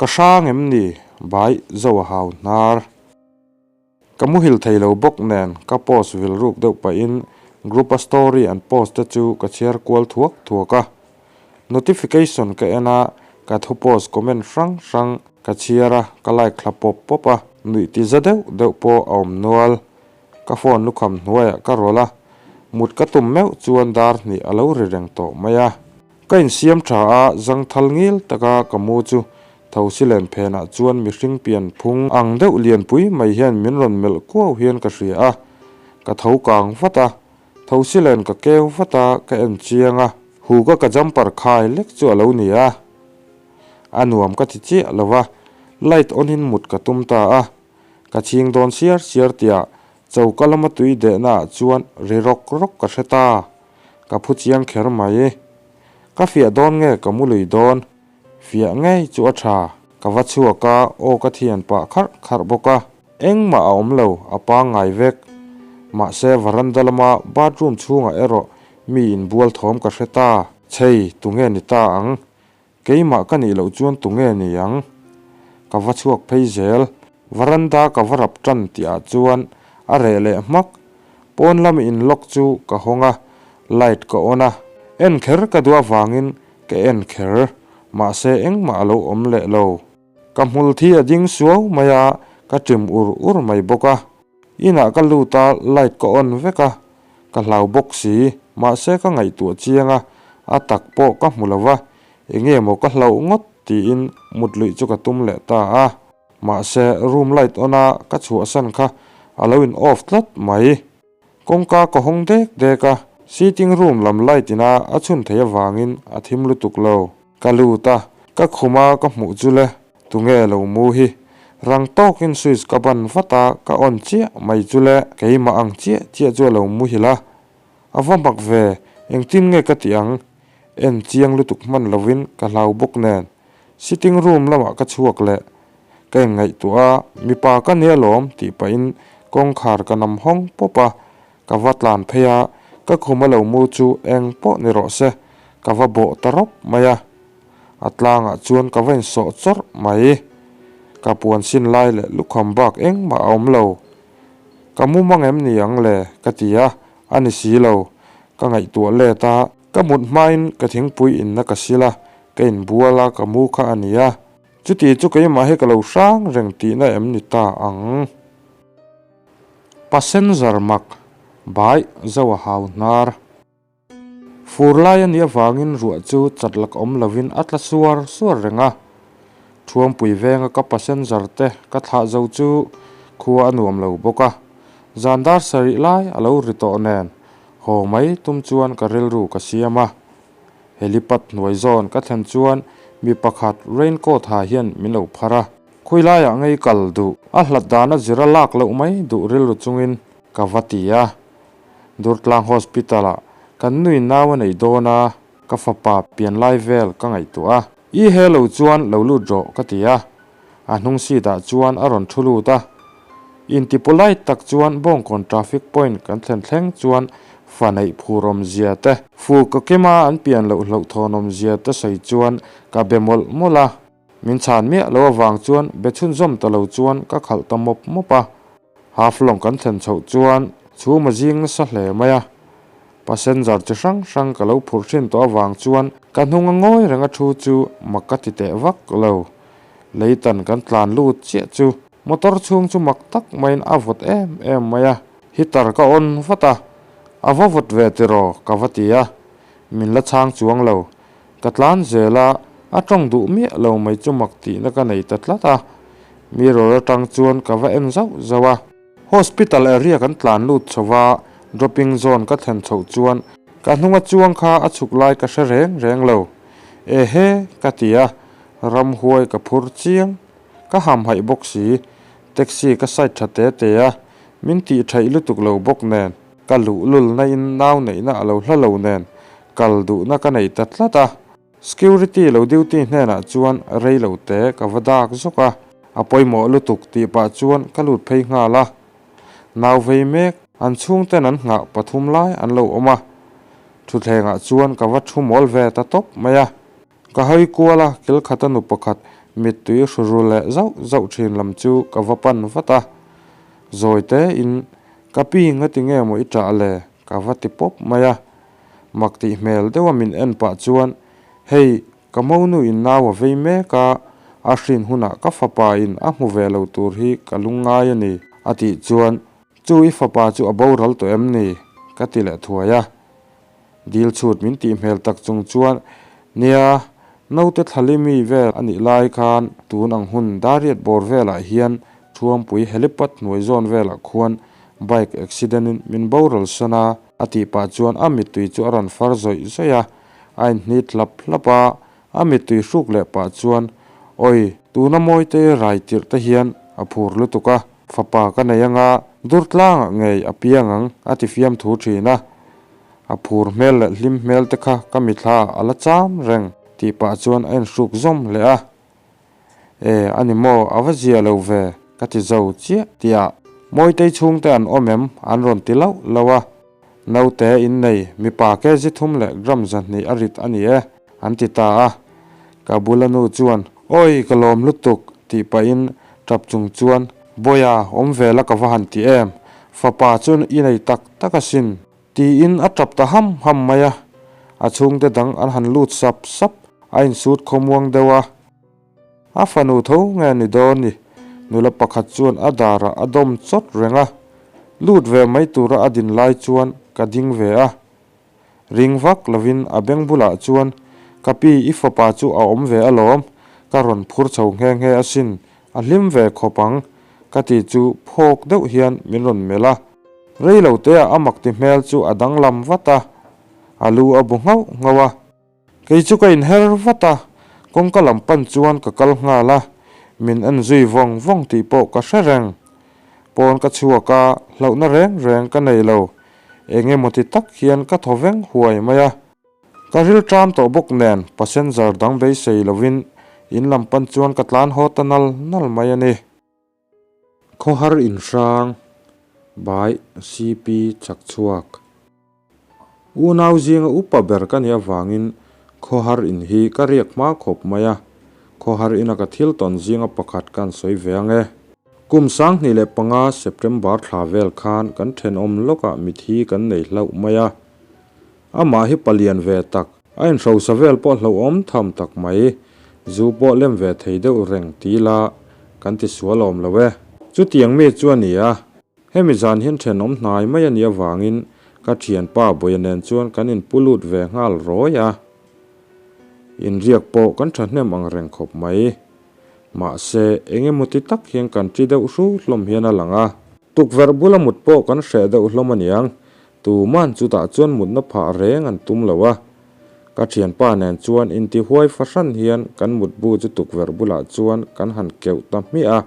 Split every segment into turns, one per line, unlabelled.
Ka hrang em ni? Bai zo a hau hnar. Ka muhil thei lo bawk nen ka post vil ruk deuh pahin group a story an post te chu ka chhiar kual thuak thuak a. Notification ka en a, ka thu post comment hrang hrang ka chhiar a, ka like thla pawp pawp a, nuih ti za deuh deuh pawh a awm nual. Ka phone lukham hnuaiah ka rawlh a, mut ka tum meuh chuan dar hnih a lo ri reng tawh mai a. Ka insiam tha a, zangthal ngil taka ka mu chu thosi len phenah chuan mihring pian phung ang deuh lianpui mai hian min rawn melh kuau hian ka hria a, ka tho kang vat a, thosi len ka keu vat a, ka en chiang a, huka ka jumper khai lek chu a lo ni a, a nuam ka ti chiah lo va, light on in mut ka tum ta a, ka chhing dawn siar siar tiah choka lama tui dehna ah chuan ri rawk rawk ka hre ta. Ka phu chiang kher mai. Ka fiah dawn nge ka mu lui dawn? Fiah ngei chu a tha. Ka va chhuak a, aw ka thian pah kharh kharh bawk a. Engmah a awm lo, a pangngai vek. Mahse varanda lama bathroom chhungah erawh mi inbual thawm ka hre ta. Chhei, tunge ni ta ang? Keimah ka nih loh chuan tunge ni ang? Ka va chhuak phei zel. Varanda ka va rap tan tih ah chuan a reh leh hmak. Pawn lam in lock chu ka hawng a, light ka on a. En kher ka duh avangin ka en kher. Mahse engmah a lo awm leh lo. Ka hmul thi a ding suau mai a, ka ṭim ur ur mai bawk a. Inah ka lut a, light ka on vek a, ka hlau bawk si, mahse ka ngaihtuah chiang a, a tak pawh ka hmu lo va, enge maw ka hlauh ngawt tiin mut luih chu ka tum leh ta a, mahse room light on a ka chhuahsan kha a lo in off tlat mai. Kawngka ka hawng dek dek a, sitting room lam light ina a chhun theih avangin a thim lutuk lo. Ka lut a, ka khum a ka hmuh chu le, tunge lo mu hi? Rang tawkin switch ka ban vat a, ka on chiah mai chu le, keimah ang chiah chiah chu a lo muhil a. A va mak ve, engtin nge ka tih ang? En chiang lutuk hman lovin ka hlau bawk nen. Sitting room lamah ka chhuak leh, ka inngaihtuah a, mipa ka nia lawm tih pahin kawngkhar ka nam hawng pawp a, Ka va tlan phei a, ka khum a lo mu chu eng pawh ni rawh se, ka va bawh ta rawp mai a. A tlangah chuan ka va insawh chawrh mai. Ka puan sin lai leh lukham bak engmah a awm lo. Ka mu mang em ni ang le? ka ti a, a ni si lo. Ka ngaihtuah let a, ka mut hmain ka thingpui inna ka sil a, ka inbual a, ka mu kha a ni a. Chuti chu keimah hi ka lo hrang reng tihna em ni ta ang? Passenger mak bai zo a hau hnar. Fur lai a nih avangin ruah chu chat lak awm lovin a tla suar suar reng a. Thuampui venga ka passenger te ka thlah zo chu khua a nuam lo bawk a. Zan dar sarih lai a lo ri tawh nen haw mai tum chuan ka rilru ka siam a. Helipad hnuai zawn ka thlen chuan mi pakhat raincoat ha hian min lo phar a. Khawi laiah ngei kal duh? A hlat dana zira lak loh mai duh rilru chungin ka va ti a. Durtlang Hospital ah kan nui nau a nei dawn a, ka fapa pian lai vel ka ngaihtuah a. I he lo chuan lo lut rawh ka ti a. A hnung seat ah chuan a rawn thu lut a. Inti polite tak chuan Bawngkawn traffic point kan thlen thleng chuan fa neih phur awmzia te, fu ka kema an pian loh hlauhthawn awmzia te sawi chuan ka be mawlh mawlh a. Min chhan miah lo avang chuan be chhunzawm ta lo chuan ka khalh ta mawp mawp a. Half-long kan thlen chhoh chuan chhum a zing nasa hle mai a. Passenger chi hrang hrang ka lo phurh thin tawh avang chuan ka hnung a ngawi reng a thu chu mak ka ti teh vak lo. Leitan kan tlan lut chiah chu motor chhung chu mak tak maiin a vawt em em mai a. Heater ka on vat a, a va vawt ve tiraw ka va ti a, min la chhang chuang lo. Ka tlan zel a, a tawng duh miah lo mai chu mak tihna ka nei ta tlat a. Mirror atang chuan ka va en zauh zauh a. Hospital area kan tlan lut chho va, dropping zone ka thlen chhoh chuan ka hnunga chuang kha a chhuk lai ka hre reng reng lo. Ehe, ka ti a, ramhuai ka phur chiang. Ka hamhaih bawk si, taxi ka side tha te te a, min tih thaih lutuk lo bawk nen. Ka luhlul na in nau neihna a lo hla lo nen kal duhna ka nei ta tlat a. Security lo duty hnenah chuan rei lo te ka va dak zawk a, a pawimawh lutuk tih pah chuan ka lut phei nghal a. Nau vei mek an chhungten an nghah pathum lai an lo awm a, thutthlengah chuan ka va thu mawl ve ta tawp mai a. Ka hawi kual a, kil khata nu pakhat mittui hru ru leh zauh zauh thin lam chu ka va pan vat a. Zawi tein, Ka pi ngati nge maw i ṭah le? ka va ti pawp mai a. Mak tih hmel deuha min en pah chuan, Hei, ka monu in nau a vei mek a, a hrin hunah ka fapa in a hmu ve lo tur hi ka lungngai a ni, a tih chuan, Chu i fapa chu a boral tawh em ni? ka ti leh thuai a. Dil chhut min tih hmel tak chung chuan, Nia, naute thlali mi vel a nih lai khan tun ang hun Dariat bawr velah hian Thuampui helipad hnuai zawn velah khuan bike accident in min boral san a, a tih pah chuan a mittui chu a rawn far zawih zawih a, a inhnit hlap hlap a, a mittui hruk leh pah chuan, Awi, tuna Mawite rai tirh te hian a phur lutuk a, fapa ka nei anga Durtlangah ngei a piang ang a ti fiamthu thin a. A phur hmel leh hlim hmel te kha ka mithla a la cham reng tih pah chuan a inhruk zawm leh a. E, a ni maw, a va zia lo ve, ka ti zo chiah tih ah Mawitei chhungte an awm em? an rawn ti lauh lauh a. Naute innei, mipa kg thum leh gram 200 a rit a ni e, an ti ta a. Ka bula nu chuan, Awi, ka lawm lutuk, tih pahin tap chung chuan, Bawiha, awm ve la ka va han ti em? Fapa chu i nei tak tak asin, tiin a tap ta ham ham mai a. A chhungte dang an han lut sap sap, a insut khawmuang deuh a. A fanu tho nge ni dawn ni? Nula pakhat chuan a darah a dawm chawt reng a. Lut ve mai tura a din lai chuan ka ding ve a. Ring vak lovin a beng bulah chuan, Ka pi, i fapa chu a awm ve alawm, ka rawn phur chho nghe nghe asin, a hlim ve khawp ang, ka ti chu phawk deuh hian min rawn melh a. Rei lo teah a makti hmel chu a danglam vat a, a lu a bu nghauh nghauh a. Kei chu ka inher vat a, kawngka lam pan chuan ka kal nghal a, min en zui vawng vawng tih pawh ka hre reng. Pawn ka chhuak a, hlauhna reng reng ka nei lo. Eng emaw ti tak hian ka thaw veng huai mai a. Ka ril ṭam tawh bawk nen passenger dang beisei lovin in lam pan chuan ka tlan haw ta nal nal mai a ni. Khawhar inhrang by CP Chakchhuak. Unau zinga upa ber ka nih avangin khawhar in hi ka riak hma khawp mai a, khawhar ina ka thil tawn zinga pakhat ka an sawi ve ang e. Kum 2005 September thla vel khan kan thenawm lawkah mithi kan nei hlauh mai a, amah hi palian ve tak, A inhrosa vel pawh hlauhawm tham tak mai, zu pawh lem ve thei deuh reng ti ila kan ti sual awm lo e. Chutiang mi chu a ni a, hemi zan hian thenawm hnai mai a nih avangin ka thianpa Bawia nen chuan kan inpu lut ve nghal rawi a. Inriak pawh kan thahnem ang reng khawp mai. Mahse, eng emaw ti tak hian kan ṭi deuh hru hlawm hian a lang a. Tukverh bula mut pawh kan hreh deuh hlawm a niang. Tuman chutah chuan mutna phah reng an tum lo a. Ka thianpa nen chuan intihuai fahran hian kan mutbu chu tukverh bulah chuan kan han keuh ta hmiah a.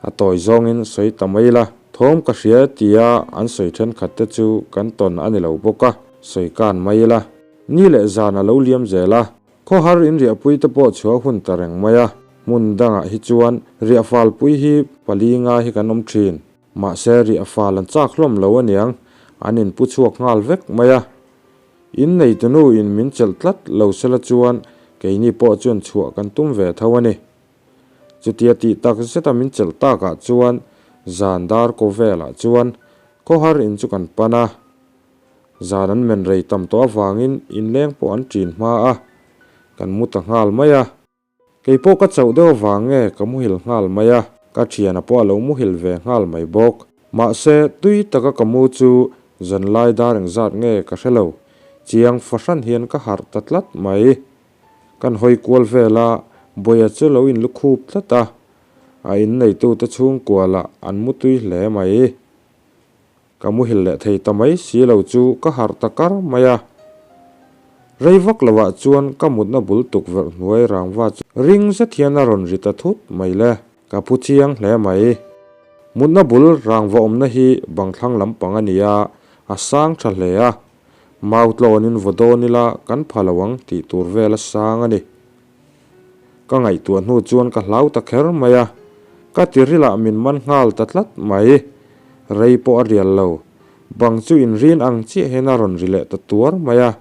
A tawi zawngin sawi ta mai la, thawm ka hria tia an sawi thenkhat te chu kan tawn a ni lo bawk a, sawi kan mai la. Ni leh zan a lo liam zel a. Khawhar in riahpui te pawh chhuah hun ta reng mai a, hmun dangah hi chuan riahfalpui hi pali nga hi kan awm thin. Mahse riahfal an chak hlawm lo aniang, an inpu chhuak nghal vek mai a. In neitunu in min chelh tlat lo sela chuan keini pawh chuan chhuah kan tum ve tho a ni. Chutia tih tak zeta min chelh takah chuan zan dar ko velah chuan khawhar in chu kan pan a. Zan an men rei tam tawh avangin inleng pawh an ṭin hma a, kan mu ta nghal mai a. Kei pawh ka chauh deuh avang nge ka muhil nghal mai a, ka ṭhiana pawh a lo muhil ve nghal mai bawk. Mahse, tui taka ka mu chu zanlai dar engzat nge ka hre lo, chiang fahran hian ka harh ta tlat mai. Kan hawi kual vel a, Bawia chu lo inlukhup tlat a, a inneitute chhungkua lah an mu tui hle mai. Ka muhil leh thei ta mai si lo chu ka harh ta kar mai a. Rei vak lovah chuan ka mutna bul tukverh hnuai rangva chu ring zet hian a rawn ri ta thut mai le. Ka phu chiang hle mai. Mutna bul rangva awmna hi bang thlang lampang a ni a, a sang tha hle a. Mau tlawnin vaw dawn ila kan pha lo ang tih tur vel a sang a ni. Ka ngaihtuah hnu chuan ka hlau ta kher mai a, ka tirilah min man nghal ta tlat mai. Rei pawh a rial lo, bang chu inrin ang chiah hian a rawn ri leh ta tuar mai a,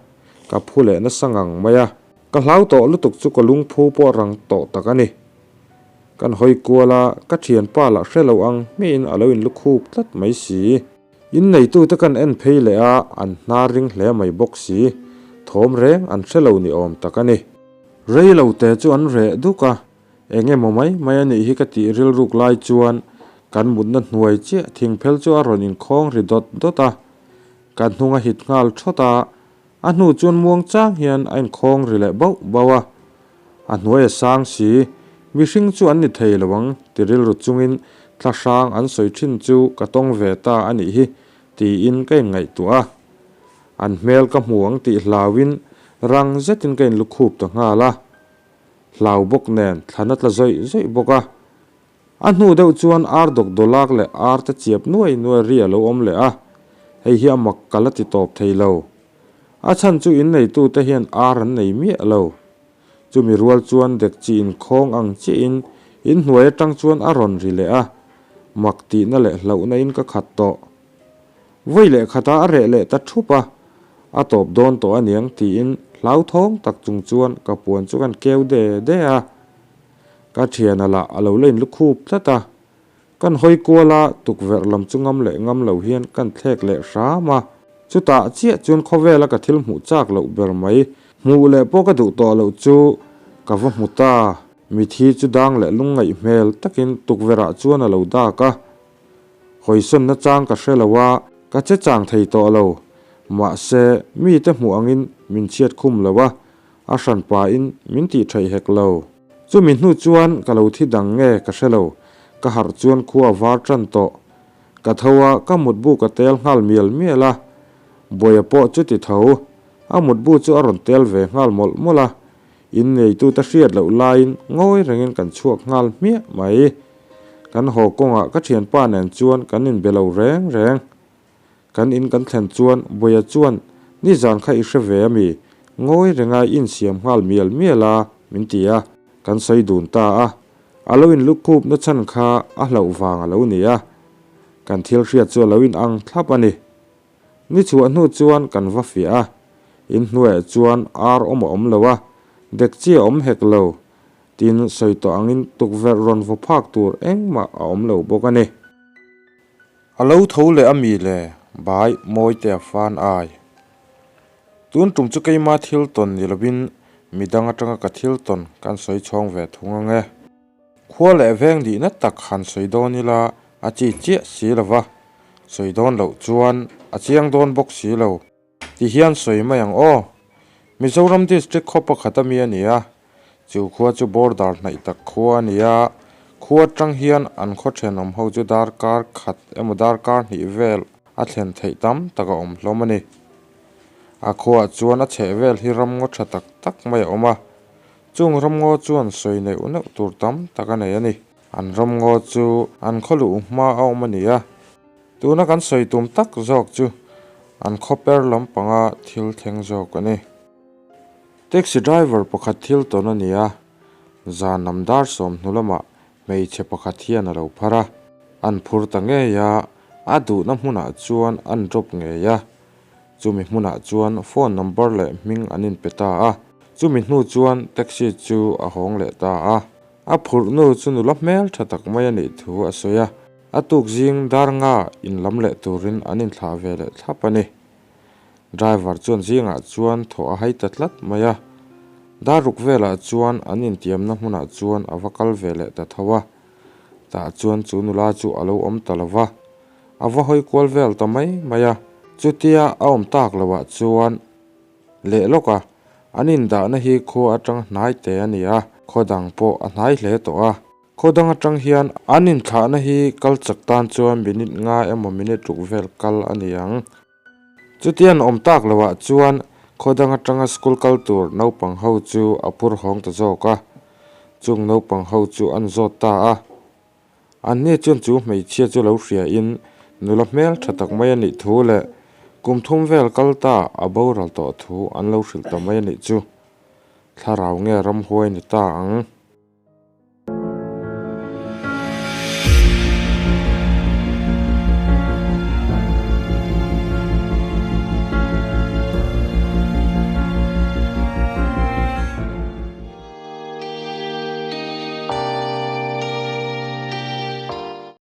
ka phu leh nasa ngang mai a. Ka hlau tawh lutuk chu ka lungphu pawh rang tawh tak a ni. Kan hawi kual a, ka thianpa lah hre lo ang hmiahin a lo inlukhup tlat mai si. In neitute kan en phei leh a, an hnar ring hle mai bawk si. Thawm reng an hre lo ni awm tak a ni. Rei lo te chu an reh duk a, eng emaw mai mai a nih hi ka tih rilruk lai chuan kan mutna hnuai chiah thingphel chu a rawn inkhawng ri dawt dawt a. Ka hnung a hit nghal thawt a, A hnu chuan muang chang hian a inkhawng ri leh bauh bauh a, a hnuai a sang si, mihring chu an ni thei lo ang ti rilru chungin thla hrang an sawi thin chu ka tawng ve ta a nih hi tiin ka inngaihtuah a. An hmel ka hmu ang tih hlauin rang zetin ka inlukhup ta nghal a, hlau bawk nen thlan a tla zawih zawih bawk a. A hnu deuh chuan ar dawk dawlak leh ar te chiap nuai nuai ri a lo awm leh a, hei hi a mak ka la ti tawp thei lo. A chhan chu inneitute hian ar an nei miah lo. Chumi rual chuan dekchi inkhawng ang chiahin inhnuai atang chuan a rawn ri leh a, mak tihna leh hlauhna in ka khat tawh. Vawi leh khatah a reh leh ta thup a, a tawp dawn tawh aniang tiin hlauthawng tak chung chuan ka puan chu kan keu de de a. Ka thiana lah a lo la inlukhup tlat a, kan hawi kual a, tukverh lam chu ngam leh ngam lo hian kan thlek leh hram a. Chutah chiah chuan khawvela ka thil hmuh chak loh ber mai, hmuh leh pawh ka duh tawh loh chu ka va hmu ta. Mithi chu dang leh lungngaih hmel takin tukverhah chuan a lo dak a. Hawisawnna chang ka hre lo a, ka che chang thei tawh lo. Mahse, mite hmuh angin min chhiat khum lo a, A hran pahin min tih theih hek lo. Chumi hnu chuan ka lo thi dang nge ka hre lo, ka harh chuan khua a var tan tawh. Ka tho a, ka mutbu ka tel nghal mial mial a. Buaia pawh chuti tho, a mutbu chu a rawn tel ve nghal mawlh mawlh a. Inneitute hriat loh laiin ngawi rengin kan chhuak nghal hmiah mai. Kan haw kawngah ka thianpa nen chuan kan inbe lo reng reng. Kan in kan thlen chuan Buaia chuan, Nizan kha i hre ve a mi? Ngawi renga i insiam nghal mial mial a, min ti a. Kan sawi dun ta a. A lo inlukhup na chhan kha a hlauh vang a lo ni a. Kan thil hriat chu a lo in ang thlap a ni. Ni chhuah hnu chuan kan va fiah a. In hnuaiah chuan ar awm a awm lo a, dekchi a awm hek lo. Tin, sawi tawh angin tukverh rawn vaw phak tur engmah a awm lo bawk a ni. A lo tho leh a mi le, bai Mawite a fan ai. Tun tum chu keima thil tawn ni lovin midang atanga ka thil tawn kan sawi chhawng ve thung ang e. Khua leh veng dihna tak han sawi dawn ila a chi chiah si lova, sawi dawn loh chuan a chiang dawn bawk si lo. Ti hian sawi mai ang aw. Mizoram District khaw pakhat a mi a ni a, chu khua chu border hnaih tak khua a ni a, khua atang hian an khaw thenawm ho chu darkar khat emaw darkar hnih vel a thlen theih tam tak a awm hlawm a ni. A khuaah chuan a chheh vel hi ramngaw tha tak tak mai a awm a, chung ramngaw chuan sawi neuh neuh tur tam tak a nei a ni. An ramngaw chu an khaw luh hma a awm a ni a. Tuna kan sawi tum tak zawk chu an khawper lampanga thil thleng zawk a ni. Taxi driver pakhat thil tawn a ni a, zan lam dar 20 lamah hmeichhe pakhat hian a lo phar a, an phur ta ngei a, a duhna hmunah chuan an drop ngei a, chumi hmunah chuan phone number leh hming an inpe ta a, chumi hnu chuan taxi chu a hawng leh ta a. A phurhnu chu nula hmel tha tak mai a nih thu a sawi a. A tuk zing dar nga in lam leh turin an inthlah ve leh thlap a ni. Driver chuan zingah chuan thawh a hai ta tlat mai a. Dar ruk velah chuan an intiamna hmunah chuan a va kal ve leh ta tho a. Tah chuan chu nula chu a lo awm ta lo va. A va hawi kual vel ta mai mai a. Chutia a awm tak loah chuan leh lawk a, an indahna hi khua atang hnai te a ni a, khaw dang pawh a hnai hle tawh a. Khaw dang atang hian an inthlahna hi kal chak tan chuan minute nga emaw minute ruk vel kal a ni ang. Chuti an awm tak loah chuan khaw dang atanga school kal tur naupang ho chu a phur hawng ta zawk a, chung naupang ho chu an zawt ta a. Anni chuan chu hmeichhia chu lo hria in nula hmel tha tak mai a nih thu leh kum thum vel kal ta a boral tawh thu an lo hrilh ta mai a nih chu. Thlarau nge ramhuai ni ta ang.